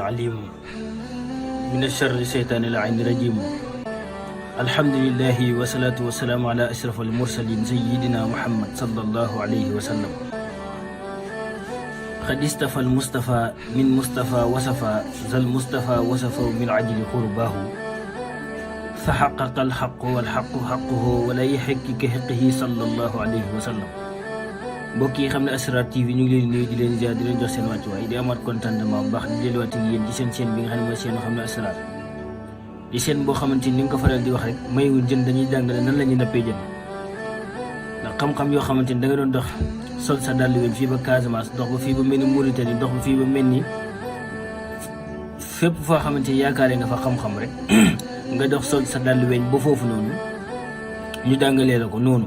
العليم من الشر الشيطان اللعين الرجيم. الحمد لله والصلاة والسلام على أشرف المرسلين سيدنا محمد صلى الله عليه وسلم. قد استفى المصطفى من مصطفى وصفى ذا المصطفى وصفه من عجل قرباه فحقق الحق والحق حقه ولا يحق كحقه صلى الله عليه وسلم. mbokk yi xam ne Asrar TV ñu ngi leen nuyu di leen ziar di leen jox seen wàccuwaay di amaat contentement bu baax di delluwaat ak yéen ci seen chaîne bi nga xam ne mooy seen xam ne Asrar di seen boo xamante ni nga ko faral di wax rek mayewul jën dañuy jàngale nan la ñuy nappee jën ndax xam-xam yoo xamante ni da nga doon dox sol sa dàll ween fii ba Casamance dox ba fii ba mel ni Mauritanie dox ba fii ba mel ni fépp foo xamante ni yaakaare nga fa xam-xam rek nga dox sol sa dàll ween ba foofu noonu ñu jàngalee la ko noonu.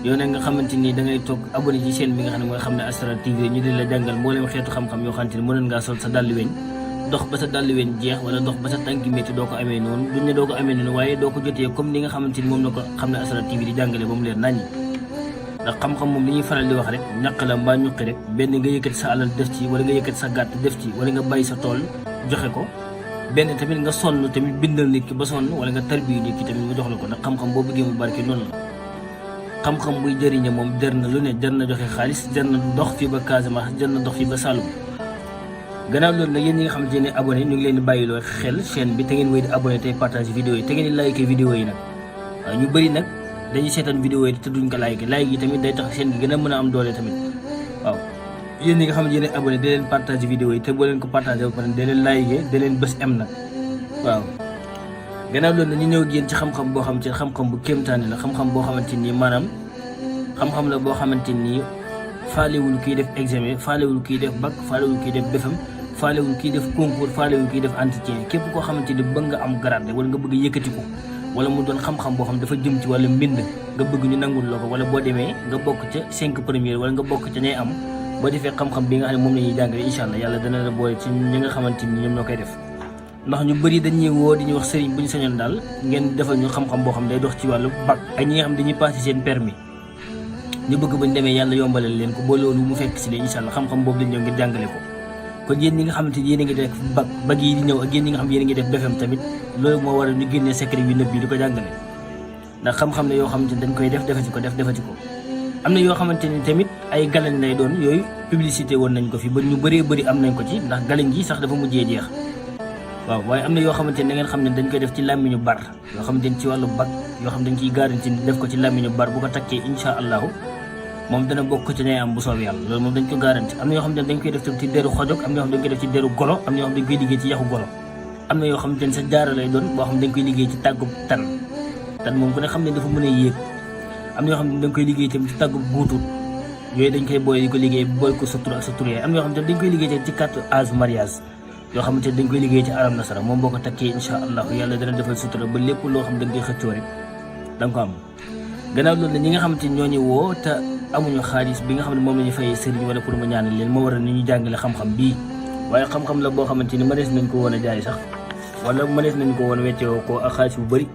yow nag nga xamante ni da ngay toog abonné ci chaîne bi nga xam ne mooy xam ne Asrar TV ñu di la jàngal mboolem xeetu xam-xam yoo xamante ni mënoon ngaa sol sa dàll weñ dox ba sa dàll weñ jeex wala dox ba sa tànki métti doo ko amee noonu duñ ne doo ko amee noonu waaye doo ko jotee comme ni nga xamante ni moom la ko xam ne Asrar TV di jàngale ba mu leer naññi. ndax xam-xam moom li ñuy faral di wax rek ñaq la mbaa ñuqi rek benn nga yëkkati sa alal def ci wala nga yëkkati sa gàtt def ci wala nga bàyyi sa tool joxe ko benn tamit nga sonn tamit bindal nit ki ba sonn wala nga tarbiyu nit ki tamit mu jox la ko ndax xam-xam boo bëggee mu barke noonu la. xam-xam buy jëriñe moom jar na lu ne jar na joxe xaalis jar na dox fii ba Casamance jar na dox fii ba Saloum. gannaaw loolu nag yéen ñi nga xamante ne abonné ñu ngi leen di bàyyiloo xel chaîne bi te ngeen wéy di abonné tey partage vidéo yi te ngeen di like vidéo yi nag waaw ñu bëri nag dañuy seetaan vidéo yi te duñ ko like yi tamit day tax chaîne bi gën a mën a am doole tamit waaw yéen ñi nga xamante ne abonné da leen partage vidéo yi te boo leen ko partagé ba pare da leen like da leen bës am nag waaw. gannaaw loolu na ñu ñëw génn ci xam-xam boo xamante ne xam-xam bu kéemtaane la xam-xam boo xamante ni maanaam xam-xam la boo xamante ni faalewul kiy def examen faalewul kiy def bac faalewul kiy def BFEM faalewul kiy def concours faalewul kiy def entretien képp koo xamante ni bëgg nga am grade wala nga bëgg yëkkati ko wala mu doon xam-xam boo xam dafa jëm ci wàllu mbind nga bëgg ñu nangul la ko wala boo demee nga bokk ca 5 premiers wala nga bokk ca ñay am boo defee xam-xam bi nga xam ne moom la ñuy jàngale incha allah yàlla dana la boole ci ñi nga xamante ni ñoom ñoo koy def. ndax ñu bëri dañuy woo di ñu wax sëriñ bu ñu sañoon daal ngeen defal ñu xam-xam boo xam day dox ci wàllu bac ak ñi nga xam dañuy passé seen permis ñu bëgg buñ demee yàlla yombalal leen ko boo loolu mu fekk si leen incha allah xam-xam boobu lañ ñëw ngir jàngale ko. kon yéen ñi nga xamante ni yéen a ngi def bac yi di ñëw ak yéen ñi nga xam yéen a ngi def BFEM tamit loolu moo waral ñu génnee secret yu nëbb yi di ko jàngale ndax xam-xam ne yoo xamante ni dañ koy def defati ko am na yoo xamante ni tamit ay galañ lay doon yooyu publicité woon nañ ko fi ba ñu bëree bëri am nañ ko ci ndax galañ gi sax dafa mujjee jeex waaw waaye am na yoo xamante ni da ngeen xam ne dañ koy def ci làmmiñu bar yoo xamante ni ci wàllu bac yoo xam dañ ciy garanti def ko ci làmmiñu bar bu ko takkee incha allahu moom dana bokk ci ñay am bu soob yàlla loolu moom dañ ko garanti am na yoo xam ne dañ koy def ci deru xojog am na yoo xam dañ koy def ci deru golo am na yoo xam dañ koy liggéey ci yaxu golo am na yoo xamante ni sa jaara lay doon boo xam dañ koy liggéey ci tàggub tan moom ku ne xam ne dafa mën a yéeg am na yoo xam ne dañ koy liggéey tamit ci tàggub guutut yooyu dañ koy booy di ko liggéey booy ko sa tur ak sa tur yaay am na yoo xam ne dañ koy liggéey ci carte âge mariage yoo xamante ne dañ koy liggéey ci aram nasara moom boo ko takkee incha allah yàlla dana defal sutura ba lépp loo xam dañ koy xëccoo rek da nga ko am. gannaaw loolu ñi nga xamante ni ñoo ñu woo te amuñu xaalis bi nga xam ne moom la ñu fayee sëriñ wala pour mu ñaanal leen moo waral ni ñu jàngale xam-xam bii waaye xam-xam la boo xamante ni mënees nañ ko woon a jaay sax wala mënees nañ ko woon a weccoo ko ak xaalis bu bëri.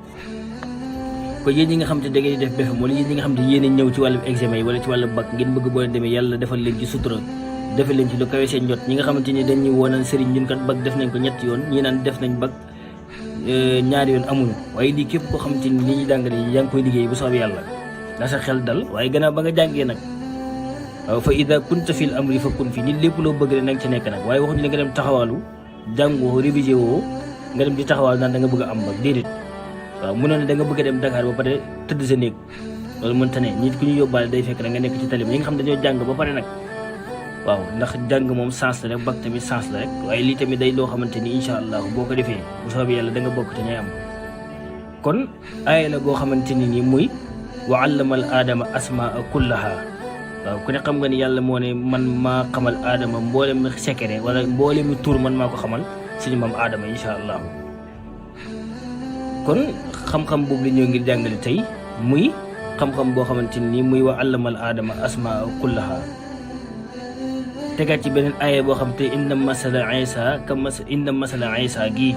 kon yéen ñi nga xamante da ngay def BFEM wala yéen ñi nga xamante yéen a ñëw ci wàllu examen yi wala ci wàllu bac ngeen bëgg boo demee yàlla defal leen ci sutura defal leen ci lu kawe seen jot ñi nga xamante ni dañuy woonal sëriñ ñun kat bac def nañ ko ñetti yoon ñii naan def nañ bac ñaari yoon amuñu waaye lii képp koo xamante ni li ñuy jàngale yaa ngi koy liggéey bu soobee yàlla na sa xel dal waaye gannaaw ba nga jàngee nag waaw fa ida kunta fil amri fa kun fi nit lépp loo bëgg rek nag ci nekk nag waaye waxuñu la nga dem taxawaalu jàngoo révisé woo nga dem di taxawaalu naan da nga bëgg a am bac déedéet waaw mënoon ne da nga bëgg a dem Dakar ba pare tëdd sa néeg loolu mënta ne nit ku ñu yóbbaale day fekk nag nga nekk ci tali bi ñi nga xam dañoo jàng ba pare nag waaw ndax jàng moom sens la rek bac tamit sens la rek waaye lii tamit day loo xamante ni incha allah boo ko defee bu soobee yàlla da nga bokk te ñay am kon aaya la boo xamante ni nii muy wa allama al aadama asmaa kullaha waaw ku ne xam nga ni yàlla moo ne man maa xamal aadama mboolem secret wala mboolem tur man maa ko xamal suñu maam aadama incha allah kon xam-xam boobu la ñëw ngir jàngale tey muy xam-xam boo xamante ni muy wa allama al aadama asmaa kullaha tegaat ci beneen aaya boo xam te inna masala isa gii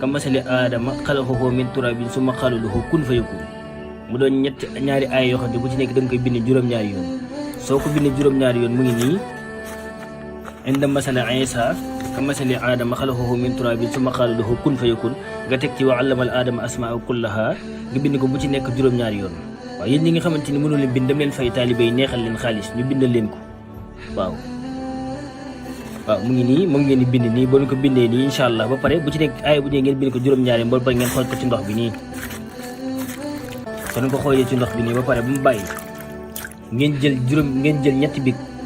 ka masali aadama xalaqahu min turabin summa qaala lahu kun fayakun mu doon ñaari aaya yoo xam ne bu ci nekk da nga koy bind juróom-ñaari yoon soo ko bindee juróom-ñaari yoon mu ngi nii inna masala isa kamasali aadama xalaqahu min turabin summa qaala lahu kun fayakun nga teg ci wa allama al aadama asmaa kullaha nga bind ko bu ci nekk juróom-ñaari yoon waaw yéen ñi nga xamante ni mënu leen bind dem leen fay taalibe yi neexal leen xaalis ñu bindal leen ko waaw mu ngi nii moom ngeen di bind nii boo ko bindee nii incha allah ba pare bu ci nekk aaya bu ñëwee ngeen bind ko juróom-ñaari ba pare ngeen xooj ko ci ndox bi nii kon ko xoolee ci ndox bi nii ba pare ba mu bàyyi ngeen jël ñetti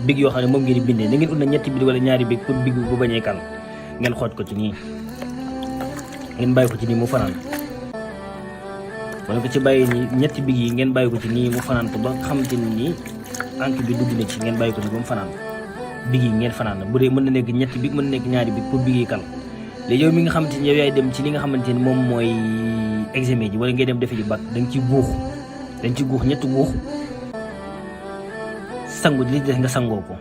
big yoo xam ne moom ngeen di bindee na ngeen ut na ñetti big wala ñaari big pour big bu bañee kal ngeen xooj ko ci nii ngeen bàyyi ko ci nii mu fanaan wala ko ci bàyyi nii ñetti big yi ngeen bàyyi ko ci nii mu fanaan ko ba nga xamante ni nii encre bi dugg na ci ngeen bàyyi ko nii ba mu fanaan big yi ngeen fanaan bu dee mën na nekk ñetti big mën na nekk ñaari big pour big yi kal léegi yow mi nga xamante ni yow yaay dem ci li nga xamante ni moom mooy examen ji wala ngay dem defe ji bac da nga ci guux ñetti guux sangu di des nga sangoo ko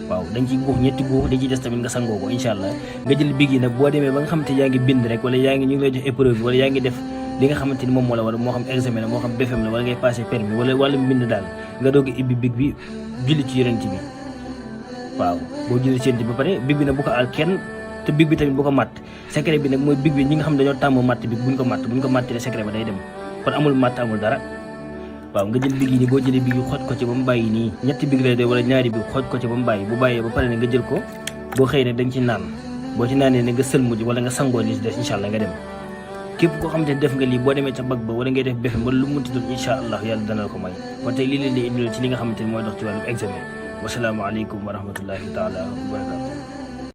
waaw dañ ciy guux ñetti guux da ciy des tamit nga sangoo ko incha allah nga jël big yi nag boo demee ba nga xamante yaa ngi bind rek wala yaa ngi ñu ngi lay jox épreuve wala yaa ngi def li nga xamante ni moom moo la war moo xam examen la moo xam BFEM la wala ngay passé permis wala wàllu mbind daal nga doog a ibbi big bi julli ci yonent bi waaw boo julli ci yonent bi ba pare big bi nag bu ko aal kenn te big bi tamit bu ko matt secret bi nag mooy big bi ñi nga xam dañoo tàmm matt bi buñ ko mattee secret ba day dem kon amul matt amul dara waaw nga jël big yi nii boo jëlee big yi xooj ko ci ba mu bàyyi nii ñetti big lay doy wala ñaari big xooj ko ci ba mu bàyyi bu bàyyee ba pare ne nga jël ko boo xëy ne da nga ci naan boo ci naanee ne nga sëlmu ji wala nga sangoo li ci des incha allah nga dem képp koo xamante ne def nga lii boo demee ca bag ba wala ngay def BFEM wala lu mu munti doon incha allah yàlla dana la ko may kon tey lii leen di indil ci li nga xamante ne mooy dox ci wàllu examen wasalaamaaleykum wa rahmatullahi taala wa barakatu